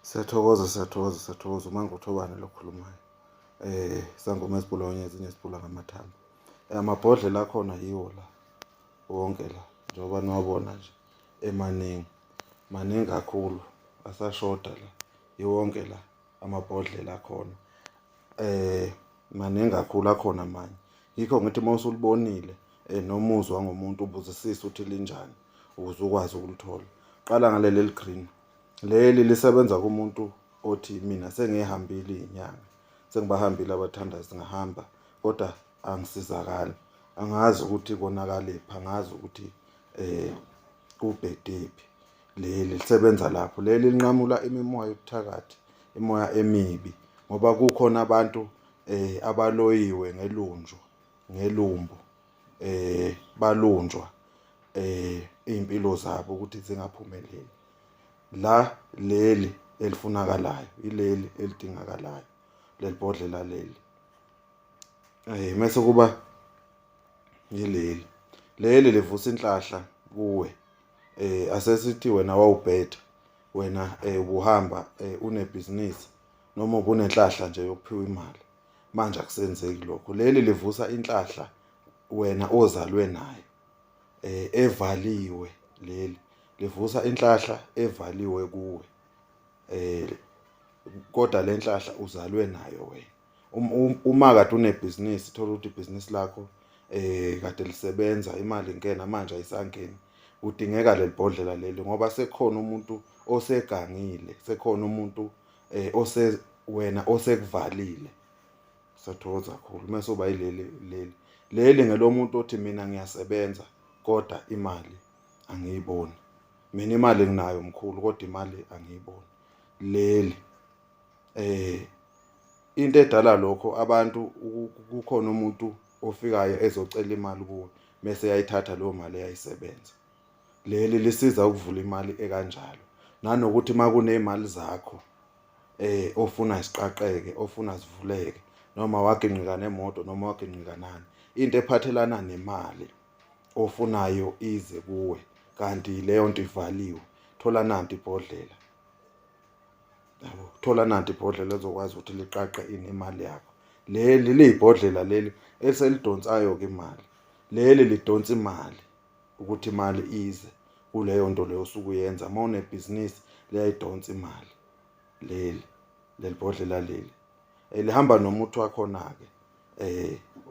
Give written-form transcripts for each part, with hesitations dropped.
Siyathokoza, siyathokoza, siyathokoza. Uma nguThobane lo okhulumayo. Sangoma esibhula ngonyezi nesibhula ngamathambo. Amabhodlela akhona yiwo la wonke la njengoba niwabona nje emaningi, maningi kakhulu asashoda la yiwonke la amabhodlela akhona. Maningi kakhulu akhona amanye. Yikho ngithi uma usulibonile noma uzwa ngomuntu ubuzisise ukuthi linjani ukuze ukwazi ukulithola. Qala ngaleli eli-green. Leli lisebenza kumuntu othi mina sengihambile izinyanga, sengibahambile abathandazi ngahamba kodwa angisizakali. Angazi ukuthi konakaliphi, angazi ukuthi kubhedephi. Leli lisebenza lapho. Leli linqamula imimoya yobuthakathi, imoya emibi ngoba kukhona abantu abaloyiwe ngelunjwa, ngelumbo balunjwa iy'mpilo zabo ukuthi zingaphumeleli. La leli elifunakalayo, ileli elidingakalayo, leli bhodlela leli. Mese kuba yileli. Leli livusa inhlahla kuwe. Asesithi wena wawubheda, wena ubuhamba unebhizinisi noma ubunenhlahla nje yokuphiwa imali. Manje akusenzeki lokho. Leli livusa inhlahla wena ozalwe nayo evaliwe leli livusa inhlahla evaliwe kuwe kodwa le nhlahla uzalwe nayo wena. Uma kade unebhizinisi thola ukuthi ibhizinisi lakho kade lisebenza imali ingena manje ayisangeni kudingeka leli bhodlela leli ngoba sekukhona umuntu osegangile sekhona umuntu ose wena osekuvalile. Siyathokoza kakhulu mese uba yileli leli leli ngelomuntu othi mina ngiyasebenza kodwa imali angiyiboni. Mina imali nginayo mkhulu kodwa imali angiyiboni. Leli into edala lokho abantu kukhona umuntu ofikayo ezocela imali kuwe mese eyayithatha leyo mali eyayisebenza. Leli lisiza ukuvula imali ekanjalo nanokuthi uma kuney'mali zakho ofuna ziqaqeke ofuna zivuleke noma waginqika nemoto noma waginqika nani into ephathelana nemali ofunayo ize kuwe kanti leyo nto ivaliwe thola nanti ibhodlela yabo thola nanti ibhodlela ezokwazi ukuthi liqaqe ini imali yakho leli liyibhodlela leli eselidonsayo ke imali leli lidonsa imali ukuthi imali ize kuleyo nto leyo osuke uyenza uma unebhizinisi liyayidonsa imali leli leli bhodlela leli lihamba nomuthi wakhona-ke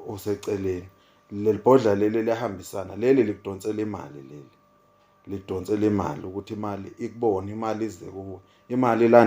oseceleni leli bhodlela leli liyahambisana leli likudonsela imali leli lidonsela imali ukuthi imali ikubone imali ize kuwe imali ilanda.